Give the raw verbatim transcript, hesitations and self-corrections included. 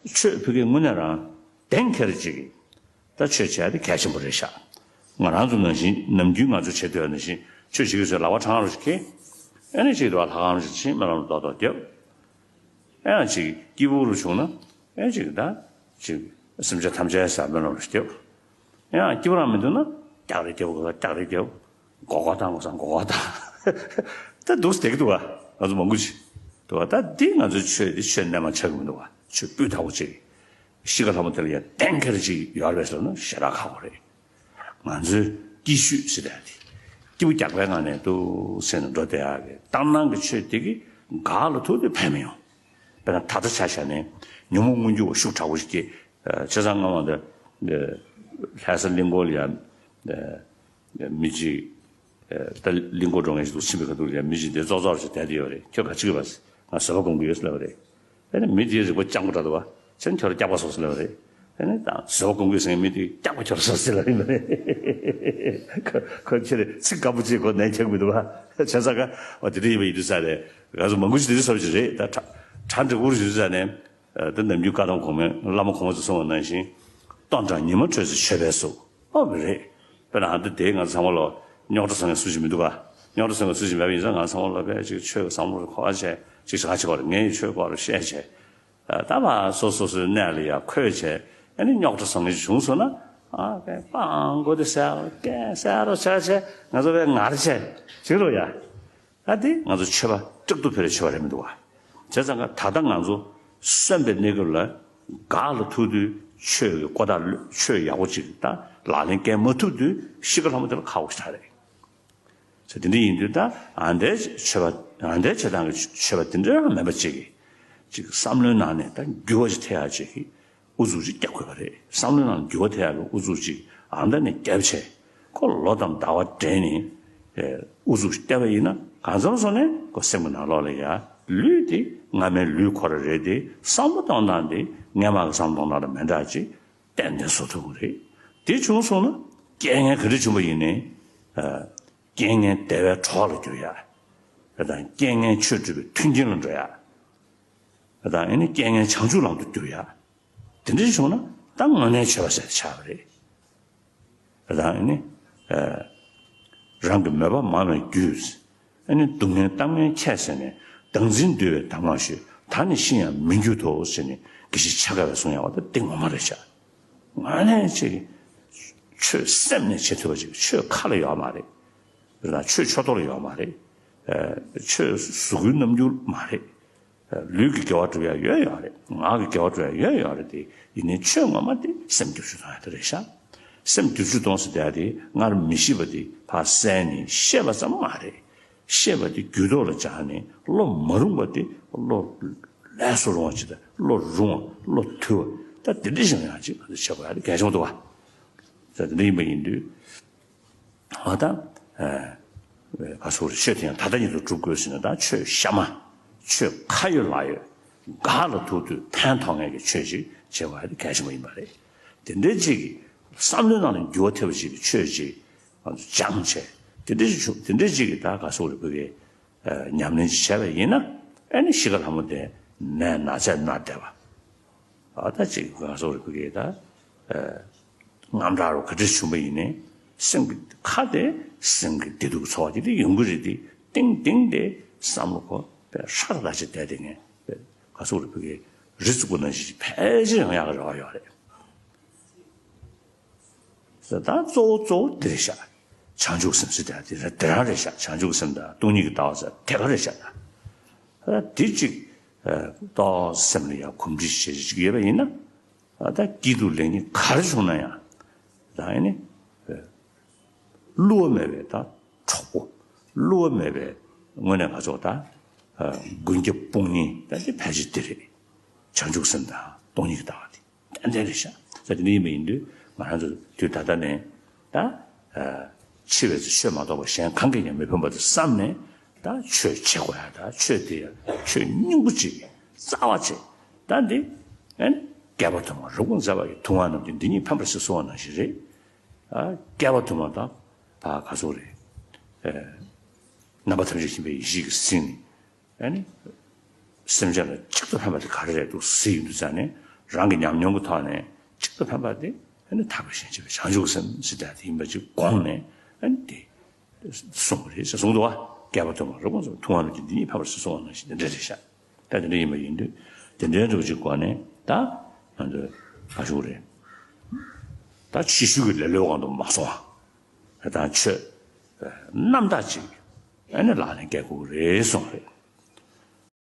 ཆོས་ཕ་གིར་དངོས་གནས་རང་གདེང་འཁེལ་ཅིག་གིས་ད་ཆོས་བྱས་ཏེ་གལ་ཆེན་པོ་རེད་ཤག་ང་རང་ཚོ་ནང་བཞིན་ནམ་རྒྱུན་ང་ཚོ་བྱེད་སྡོད་ནང་བཞིན་ཆོས་བྱེད་ཀྱི་ཚོས་ལག་པ་འཕྲང་རོགས་ཤིག་ཁེལ། ཨ་ནི་ཅིག་འདུག་བ་ལྷ་ཁང་རོགས་ཤིག་ཕྱིན་སྨོན་ལམ་རྡོག་རྡོག་རྒྱབ། ཨ་ཡང་ཅིག་སྐྱིད་པོ་རུ་བྱུང་ན་ཨ་ཅིག་ད་ཅིག་སེམས་ཅན་ཐམས་ཅད་ཟེར་སྨོན་ལམ་རོགས་ཤིག་རྒྱབ། ཨ་ཡང་སྐྱིད་པོ་རང་མི་འདུག་ན་སྐྱག་རེ་རྒྱབ་དགོས་ན་སྐྱག་རེ་རྒྱབ། མགོ་སྐོར་བཏང་དགོས་ས་མགོ་སྐོར་བཏང་། ད་འདུག་སེ་བསྡད་ཀྱི་འདུག་བ། ང་ཚོ་མང་པོ་ཅིག་འདུག་བ། ད་འདི་ང་ཚོའི་ཆོས་འདི་ཆོས་རྣལ་མ་ཆགས་ཀྱི་མི་འདུག་བ། ཆོས་སྤུས་དག་པོ་ཅིག་གཤིས་ཀ་ལྷ་མོ་དེ་ལ་ཡང་གདེང་འཁེལ་ཅིག་ཡོད་རེད་ཟེར་ན་ཞེ་དྲག་ཁག་པོ་རེད། ང་ཚོའི་སྐྱིད་ཤོས་ཟེར་ཡ་དེ། སྐྱིད་པོ་རྒྱག་པའི་ངང་ནས་འདུག་སེ་ནས་འགྲོ་བསྡད་ཡག་གི་ལྟར་སྣང་གི་ཆོས་དེ་གིས་འགག་ལ་ཐུག་དུས་ཕན་མི་ཡོང་། དཔེར་ན་ད་ལྟ་ཆ་བཞག་ནས་ཉོན་མོངས་མངོན་གྱུར་བ་ཤུགས་དྲག་པོ་ཞིག་སྐྱེས། བྱས་ཙང་སྔ་མ་འདི་ལྷ་ས་གླིང་སྐོར་ལ་ཡ་མི་གཅིག་ད་གླིང་སྐོར་འགྲོ་མཁན་ཞིག་འདུག་ཕྱིན་པའི་ཁ་ཐུག་ལ་ཡ་མི་གཅིག་འདི་ཙོག་ཙོག་ཞིག་བསྡད་དེ་ཡོད་རེད། ཁྱོད་ག་ཅི་གི་བ། ང་བཟོད་པ་སྒོམ་གྱི་ཡོད་ཟེར་ལབ་པ་རེད། ཨ་ནི་མི་དེའི་རིག་པ་སྤྱང་པོ་འདྲ་འདུག་བ། ཁྱེད་ཁྱོད་རང་སྐྱག་པ་བཟོ་ཟེར་ལབ་པ་རེད། ཨ་ནི་ད་བཟོད་པ་སྒོམ་གྱི་ཟེར་མཁན་མི་དེས་སྐྱག་པ་ཁྱོད་རང་བཟོ་ཟེར་ལབ་ཡིན་པ་རེད། ཁོ་ཁོ་ཁྱེད་ཚིག་དཀར་པོ་ཅིག་གོ་ནན་ཁྱེར་གི་མི་འདུག་བ། བྱས་ཙང་ཀ་འོ་དེ་འདྲ་ཡིན་པ་ཡིན་དུས་ཙང་ནས་ང་ཚོ་མང་པོ་ཅིག་དེ་འདྲ་བཟོ་བ་ཅིག་རེད། ད་གྲ་གྲ་འགྲིག་པོ་རེད་དུས་ཙང་ནས། ད་ནམ་རྒྱུན་བཀའ་གདམས་གོང་མའི་བླ་མ་གོང་མ་ཚོས་གསུངས་པ་ནང་བཞིན། ལྟོ་འགྲངས་ཉི་མ་དྲོས་ཚེ་མཆོད་པའི་གཟུགས། ཨོ་རེད། དཔེར་ན་ཨ་འདི་དེ་ང་ཚོ་ཚང་མ་ལོ་རྙོག་དྲ་བཟོ་མཁན་སུ་ཞིག་མི་འདུག་ག་རྙོག་དྲ་བཟོ་མཁན་སུ་ཞིག་མེད་པ་ཡིན་ཙང་ང་ཚང་མ་ལོ་དཔེ་ཅིག་ཆོས་ཀྱི་བསམ་བློ་རེ་འཁོར་བ་བྱས་ཅིག་ཞག་ཅིག་བར་ངའི་ཆོས་སྐོར་རེ་བཤད་བྱས། ད་མ་སོ་སོ་སོའི་གནས་ལ་ཡ་འཁོད་བྱས་ཨ་ནི་རྙོག་དྲ་བཟོ་མཁན་ཞིག་བྱུང་སོང་ན། ཨ་དཔེ་སྤང་མགོ་དེ་གསལ་རོ་སྐད་གསལ་རོ་ཆགས་བྱས་ང་ཚོ་དཔེ་ངར་བྱས་ཅིག་རོ་ཡ། ད་དེ་ང་ཚོ་ཆོས་པ་སྐྲག་སྡུག་འཕེར་བའི་ཆོས་པ་རེད་མི་འདུག་བ། བྱས་ཙང་ཀ་ད་ལྟ་ང་ཚོ་གསོན་པའི་གནས་སྐབས་ལ་འགག་ལ་ཐུག་དུས་ཆོས་ཀྱི་ཀོ་ཐག་ལོ་ཆོས་ཡག་པོ་ཅིག་ད་ལག་ལེན་འཁེལ་མ་ཐུབ་དུས་གཤིས་ཀ་ལྷ་མོ་དེ་ལ་ཁག་པོ་ཞིག་རེད། ཚེ་དེ་འདྲ་ཡིན་དུས་ད་ཨ་འདྲའི་ཆོས་པ་ཨ་འདྲའི་བྱེད་སྟངས་ཀྱི་ཆོས་པ་དེ་འདྲ་རང་མིན་པ་ཅིག་གིས་ཅིག་བསམ་བློའི་ནང་ནས་ད་འགྱུར་བ་ཞིག་ཐེབས་ཡག་ཅིག་གིས། ཨུ་ཚུགས་ཅིག་རྒྱག་དགོས་པ་རེད། བསམ་བློའི་ནང་འགྱུར་བ་ཐེབས་ཡག་གི་ཨུ་ཚུགས་ཅིག་ཨ་མདའ་ནས་རྒྱབ་བྱས། ཁོ་ལོ་དང་ཟླ་བ་འདྲེས་ནས་ཨུ་ཚུགས་ཅིག་བསྟན་པ་ཡིན་ན་གང་འཚམ་སོང་ནས་ཁོ་སེམས་ཀྱི་ནང་ལོགས་ལ་ཡ་ལུས་དེ་སྔ་མའི་ལུས་ཁོ་ར་རེད་དེ་བསམ་བློ་གཏོང་སྟངས་དེ་སྔ་མ་གི་བསམ་བློ་གཏོང་སྟངས་དང་མི་འདྲ་ཅིག་ཏན་ཏན་བཟོ་ཐུབ་ཀྱི་རེད། དེ་བྱུང་སོང་ན་རྐྱེན་ངན་ག་འདྲ་བྱུང་བ་ཡིན་ནའི་རྐྱེན་ངན་བདེ་བའི་གྲོགས་ལ་འགྱུར་ཡ། དང་རྐྱེན་ངན་ཆོས་སྒྲུབ་པའི་མཐུན་རྐྱེན་ལ་འགྲོ་ཡ། དང་ཨ་ནི་རྐྱེན་ངན་བྱང་ཆུབ་ལམ་དུ་བསྒྱུར་ཡ། དེ་འདྲ་བྱུང་ན་ད་དངོས་གནས་ཆོས་པ་ཟེར་ཆགས་པ་རེད། ད་ཨ་ནི། རང་གི་མོས་པ་མང་བའི་རྒྱུས། ཨ་ནི་སྡུག་བསྔལ་གཏམ་ངན་ཁྱད་བསད་ནས། བདག་འཛིན་འདུལ་བའི་གདམས་ངག་ཞུས། ད་ནི་ཤི་ཡང་མི་འགྱུར་ཏོ་ཟེར་ནས་དགེ་བཤེས་འཆད་ཁ་བས་གསུང་ཡག་པ་ད་འདི་ངོ་མ་རེད་ཤག་ང་ནས་ཅིག་ཆོས་སེམས་ནས་བྱེད་ཐུབ་པ་ཅིག་ཆོས་ཁ་ལ་ཡོད་མ་རེད། ཆོས་ཕྱོགས་གཏོགས་ལ་ཡོད་མ་རེད། ཆོས་གཟུགས་སྐུའི་རྣམ་འགྱུར་མ་རེད། ལུས་ཀྱི་དགེ་བ་སྒྲུབ་ཡ་ཡོད་ཡོད་རེད། ངག་གི་དགེ་བ་སྒྲུབ་ཡ་ཡོད་ཡོད་རེད་དེ། ཡིན་ནའི་ཆོས་ངོ་མ་དེ་སེམས་བསྒྱུར་བཅོས་གཏོང་ཡ་དེ་རེད་ཤག་སེམས་བསྒྱུར་བཅོས་གཏོང་ཟེར་དེ་དེ་སྔར་མི་ཤེས་པ་དེ་ཕར་བསལ་ནས་ཤེས་པ་ཙམ་མ་རེད། ཤེས་པ་དེ་རྒྱུད་ཐོག་ལ་སྦྱངས་ནས་བློ་མ་རུངས་པ་དེ་བློ་ལས་སུ་རུང་བ་ཅིག་དང་བློ་རུང་བ་བློ་དུལ་བ་ད་དེ་འདྲ་ཞིག་ཡང་ཅིག་ང་ཚོ་བྱེད་དགོས་ཡ་དེ་གལ་ཆེན་པོ་འདུག་བ། ད་དེ་འདྲ་ཡིན་པ་ཡིན་དུས། འོ་ད། ཨ། ག་སོགས་རེད། ཆོས་དེ་ཡང་ད་ལྟ་ཉིད་དུ་སྒྲུབ་དགོས་ཟེར་ན་ད་ཆོས་གཤའ་མ། ཆོས་ཁ་ཡོད་ལག་ཡོད། འགག་ལ་ཐུག་དུས་ཕན་ཐོགས་མཁན་གྱི་ཆོས་ཅིག་བྱེད་དགོས་ཡ་དེ་གལ་ཆེན་པོ་ཡིན་པ་རེད། དེ་འདྲའི་ཅིག་གིས་བསམ་བློའི་ནང་ལ་འགྱུར་བ་ཐེབས་པ་ཅིག་གི་ཆོས་ཅིག་ང་ཚོ་སྦྱངས་བྱས། དེ་འདྲའི་ཅིག་བྱུང་དེ་འདྲའི་ཅིག་གིས་ད་ག་སོགས་རེད། བོད་ཀྱི་ཨ་ཉམས་ལེན་ཅིག་བྱས་པ་ཡིན་ན་ཨ་ནི་གཤིས་ཀ་ལྷ་མོ་དེ་ནད་ན་ཚས་མནར་བསྡད་པ། ཨ་ད་ཅིག་ག་སོགས་རེད། བོད་ཀྱི་ད། ཨ། དངངས་སྐྲག་རོ་ག་འདྲ་བྱུང་བ་ཡིན་ནའི་སེམས་ཀྱི་ཁ་དེ་སེམས་ཀྱི་བདེ་སྡུག་ཚོར་བ་དེ་དེ་ཡོང་གི་རེད་དེ། ཏིང་ཏིང་དེ་བསམ་བློ་ཁོ་པའི་ཧྲ་ད་ཅིག་བསྡད་དེ་ངས་པའི་ག་སོགས་རེད། བོད་ཀྱི་རི་བཙུགས་པ་ནང་བཞིན་ཅིག་ཕལ་ཆེར་ཡོང་ཡག་གི་རེ་བ་ཡོད་རེད། ད་གཙོ་བོ་གཙོ་བོ་འདི་རེད་ཤག་བྱང་ཆུབ་སེམས་ཟེར་དེ་དེ་རང་རེད་ཤག་བྱང་ཆུབ་སེམས་དང་སྟོང་ཉིད་ཀྱི་ལྟ་བ་ཟེར་དེ་ག་རེད་ཤག་ད་དེ་གཅིག་ཏོག་སེམས་ལ་ཡང་གོམས་འདྲིས་བྱེད་ཅིག་ཡོད་པ་ཡིན་ན། ད་སྐྱིད་སྡུག་ལེགས་ཉེས་ག་རེ་བྱུང་ན་ཡང་། ད་ཨ་ནི། བསླུ་བ་མེད་པའི་ད་གྲོགས་པོ། བསླུ་བ་མེད་པའི་དངོས་གནས་ང་ཚོ་ད། མགོན་སྐྱབས་དཔུང་གཉེན་ད་དེ་ཕལ་ཆེར་དེ་རེད། བྱང་ཆུབ་སེམས་དང་སྟོང་ཉིད་ཀྱི་ལྟ་བ་དེ་ཏན་ཏན་རེད་ཤག་ད་དེ་འདྲ་ཡིན་པ་ཡིན་དུས་ང་རང་ཚོ་དུས་ད་ལྟ་ནས་ད། འཆི་བའི་ཚེ་ཆོས་མ་གཏོགས་པ་གཞན་གང་གིས་ཀྱང་མི་ཕན་པ་དེ་བསམ་ནས་ད་ཆོས་བྱེད་དགོས་ཡ། ད་ཆོས་དེ་ཡ་ཆོས་སྙིང་པོ་ཅིག་རྩ་བ་བྱེད། ད་འདི་ཨན་བསྐལ་པ་དུ་མར་རི་བོང་མཛེས་པ་ཡི། ཐུབ་དབང་རྣམས་ཀྱིས་འདི་ཉིད་ཕན་པར་བྱེད་གསུངས་པ་ནང་བཞིན་རེད། ཨ་བསྐལ་པ་དུ་མར་ད་ད་ག་ཚོད་རེད། ཨེ་རྣམ་པ་ཐམས་ཅད་མཁྱེན་པའི་ཡེ་ཤེས་ཀྱིས་ཟིན་ནས། ཨ་ནི། སེམས་ཅན་ལ་གཅིག་ཏུ་ཕན་པ་དེ་ག་རེ་རེད་འདུག་ཟེར་ཡོང་དུས་ཙང་ནས་ རང་གི་ཉམས་མྱོང་གི་ཐོག་ནས་གཅིག་ཏུ་ཕན་པ་དེ་ཨ་ནི་ཐར་པ་གཞན་གཅེས་པའི་བྱང་ཆུབ་སེམས་ཟེར་ཡ་དེ་ཡིན་པ་ཅིག་དགོངས་ནས་ཨ་ནི་དེ་གསུངས་པ་རེད་ཟེར་གསུངས་འདུག་བ། བསྐལ་པ་དུ་མར་རབ་དགོངས་སོ། ཐུབ་དབང་རྣམས་ཀྱིས་འདི་ཉིད་ཕན་པར་གསུངས་པ་ནང་བཞིན་དེ་འདྲ་རེད་ཤག་ད་དེ་འདྲ་ཡིན་པ་ཡིན་དུས་དེ་འདྲའི་འདྲ་བོ་ཅིག་སྒོ་ནས་ད་ང་ཚོས་ག་ཞུ་དགོས་རེད། ད་ཕྱི་ཤུལ་གྱི་ལེ་ལོའི་དབང་དུ་མ་སོང་བ། ད་ཆོས་རྣམ་དག་ཅིག་ཨ་ནི་ལག་ལེན་འཁེལ་དགོས་རེད་གསུངས་རེད།